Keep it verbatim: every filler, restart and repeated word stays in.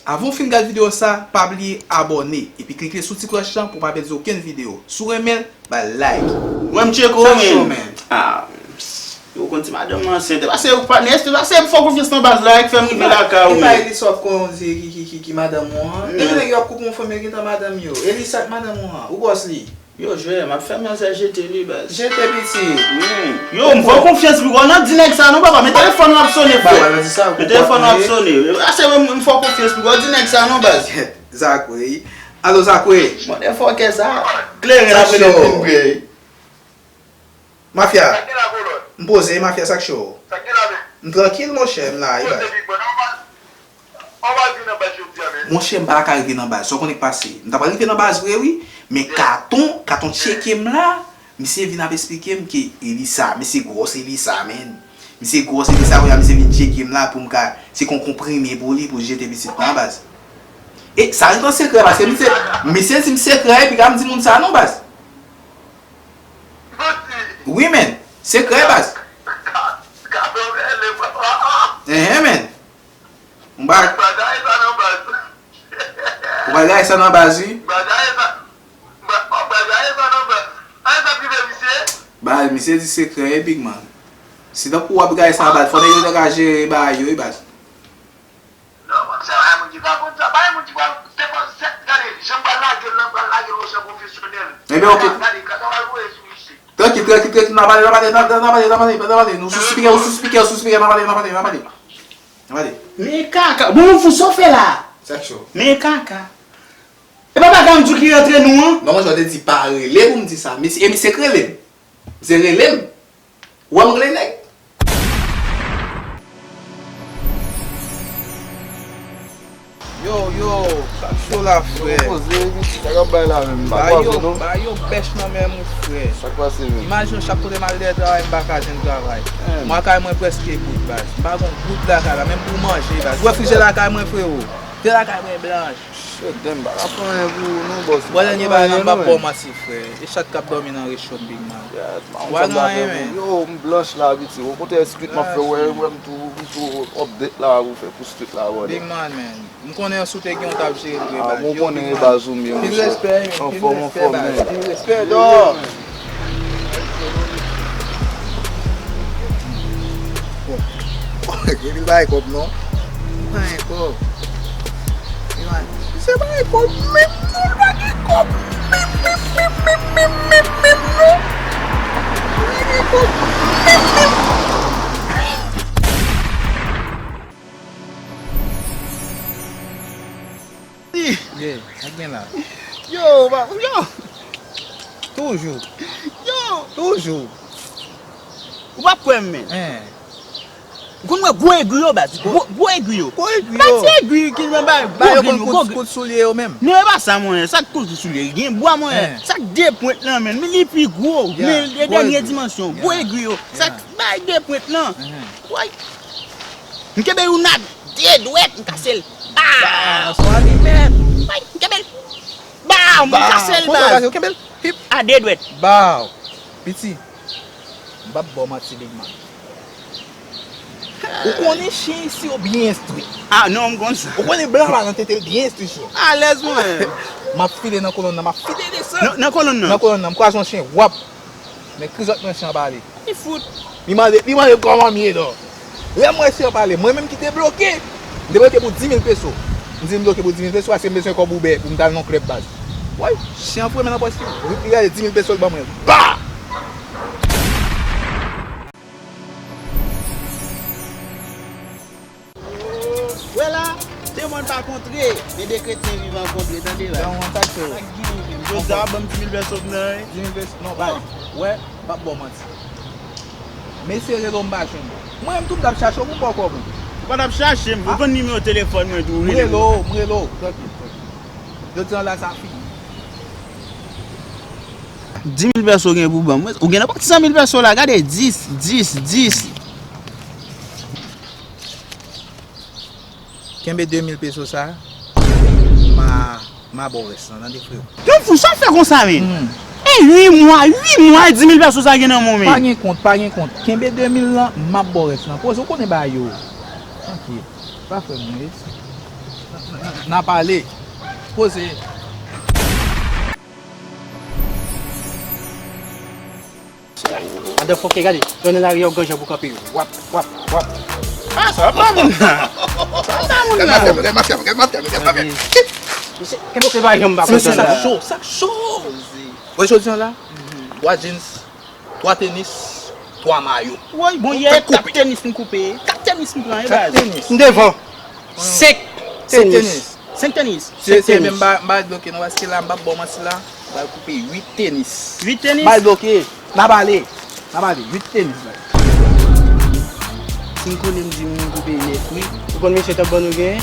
Avan w fin gad videyo sa, pa bliye abòne epi klike sou ti klòch lan pou w pa pèdi okenn videyo. Si w renmen l, ba l like. Mwen m tcheke w, men. Ah, yo konn ti madanm mwen ansent. Pase ou pa nèg, pase m fè w konfyans nan baz la, ki fè m rive lakay ou, men. E pa Elisa w ap konn di ki, ki, ki, ki madanm ou an? Gen nèg yo ap koupe yon fanm, yo gentan madanm yo. Elisa k madanm ou an, ou bòs li. Yo jwe, m ap fè manzè jete li, baz. Jete pitit. Wi. Yo, m fè w konfyans, piga w nan di nèg sa non, papa. Men telefòn w ap sonnen, frè. Men telefòn w ap sonnen. Ase m, m fè w konfyans, piga w di nèg sa non, baz. Zakwe. Alo, Zakwe. Motherfucker sa. Kleren ap rele vin vre. Mafya. M poze, mafya, sa k cho? M trankil, monchè, m la, e baz. Monchè, m pa ta ka rive nan baz. Sa w konnen k pase? M ta pral rive nan baz vre, wi. Men katon, katon tcheke m la. Misye vin ap esplike m ke Elisa, misye gwòs Elisa, menn. Misye gwòs Elisa, kounye a misye vin tcheke m la pou m ka, se kon konprime pou li, pou jete pitit lan, baz. E sa ret an sekrè, paske misye, misye di m sekrè, epi ka m di moun sa non, baz. Wi, menn. Sekrè, baz. Enhen, menn. M pa. Ou pral gaye sa nan baz, wi. Baz, misye di sekrè, wi, big man. Se tankou w ap gaye sa nan baz, fò nèg yo ta ka jere bagay yo, wi, baz. Non, monchè, bay moun ki pa konn sa, bay moun ki pral depanse, gade, jan m pral lage l lan, m pral lage l yon jan pwofesyonèl. Ebyen, oke. Gade, kaka w al voye sou misye. Trankil, trankil, trankil, n a pale, n a pale, n a pale, n a pale, n a pale. Nou sou spikè, ou sou spikè, ou sou spikè, n a pale, n a pale, n a pale. N a pale. Men kaka, bon, fou, sa w fè la? Sa k cho? Men kaka. E pa bagay m di w ki rantre nou an? Non, monchè, w te di pa rele pou m di sa. Misye, e misye k rele m. Misye rele m. Ou wè m rele nèg? Yo, yo, sa cho la, frè. Yo, poze, sa k ap bay la menm? M pa kwaze w non. Ba yo bèch nan men m, wi, frè. Sa k pase menm? Imajine w, chak kote m al dèyè travay, m pa ka jwenn travay. Mwa kay mwen prèske bout, baz. M pa gon goud lakay la, menm pou manje, baz. Ou wè frijè lakay mwen, frewo? Frijè lakay mwen blanch. Shit, damn, m pa ka fè anyen pou ou non, bòs. Bon, dènye bagay la, m p ap ba w manti, frè. E chat k ap dòmi nan recho m, big man. Yes, man, ou pa gen anyen, men. Yo, m blanch la, piti. Okontrè, street m ap fè, wè, wè m tou, m tou update la, pou fè pou street la, brother. Big man, man. M konnen si w te gen, w t ap jere l vre, baz. Ah, bon, konnen baz ou m ye, monchè. Anfòm, anfòm, man. Pil respè, dò. Epi l pa gen kòb non. Li pa gen kòb. Li pa, misye pa gen kòb menm non, li pa gen kòb menm, menm, menm, menm, menm, menm, menm non. Li pa gen kòb menm, menm. Yeah, sa k gen la? Yo, ba, yo. Toujou. Yo. Toujou. Ou p ap kwè m, men. Hein. Ou konn wè gwo egri yo, baz? Gwo, gwo egri yo. Gwo egri yo. Pa ti egri ki nan bay, ba yo konn kout, kout soulye yo menm. Non, e pa sa, mwen. Sa k kout soulye? Gen bwa, mwen. Hein. Sa k de pwent lan, men. Men li pi gwo. Yeah. Men e dènye dimansyon. Gwo egri yo. Sa k bay de pwent lan. Hein. Woy. M kenbe youn ak de dwèt, m kase l. Baw! Sa w alimèt. Woy, m kenbe l. Baw! M kase l, baz. Ou kenbe l? Hip. A de dwèt. Baw! Piti, m p ap ba w manti, big man. Ou konnen chen isi yo byen enstwi. Ah, non, m konn sa. Ou konnen blan pa nan tete l byen enstwi chen. Alèz, mwen. M ap file nan kolonn nan, m ap file desann. Nan, nan kolonn nan? Nan kolonn nan, m kwaze yon chen, wap. Men krizòt mwen chen an pale. Li fout. Li mande, li mande m kòman m ye, non. Lè m wè chen an pale, mwen menm ki te bloke, m te bloke pou dis mil peso. M di l m bloke pou dis mil peso, paske m bezwen kòb Uber pou m t al nan klèb, baz. Woy, chen an foure men nan pòch li. Li gade dis mil peso l ban mwen. Ba! Wè la, de mòn pa kontre, men de kretyen vivan kontre, tande la. Sa k gen menm? Jodi a, ban m dis mil peso nan, wi. Dis mil peso? Non, bay. Wè, m p ap ba w manti. Mesye rele w, m pa jwenn ou. Mwen menm tou, m t ap chache w pou m ba w kòb ou. Ou pa t ap chache m, ou konn nimewo telefòn mwen tou, ou rele m. M rele w, m rele w, trankil, trankil. Jodi a la, sa fini. Dis mil peso gen pou ban m. Ou gen nenpòt ki san mil peso la, gade, dis, dis, dis. Kenbe de mil peso sa, m a, m a ba w rès lan, tande, frewo. Yon fou, sa w fè konsa, men? Hmm. E uit mwa, uit mwa, e dis mil peso sa gen nan men w, men. Pa gen kont, pa gen kont. Kenbe de mil lan, m ap ba w rès lan. Poze, ou konnen bagay yo. Trankil. Pa fè m ri. N a pale. Poze. Madan fòkè, gade, lè w nan lari a, w gen jan pou kanpe. Wap, wap, wap. Ah, sa pa moun nan. Sa pa moun nan. Gad mafya, gad mafya, gad mafya, gad mafya. Mesye, kenbe w, se pa janm pa kontan. Sa cho, sa cho. Wè jodi a la, twa jeans, twa tenis, twa mayo. Woy, bon, yè, kat tenis m koupe. Kat tenis m pran, e baz. Kat tenis. M devan. Senk tenis. Senk tenis. Se, se menm ba, ba bloke non, paske la, m pa bon manti la. Ba koupe uit tenis. Uit tenis? Ba bloke. N a pale. N a pale. Uit tenis la. Si m konnen m di m koupe nèf, wi. Ou konn mesye t ap ban nou gen?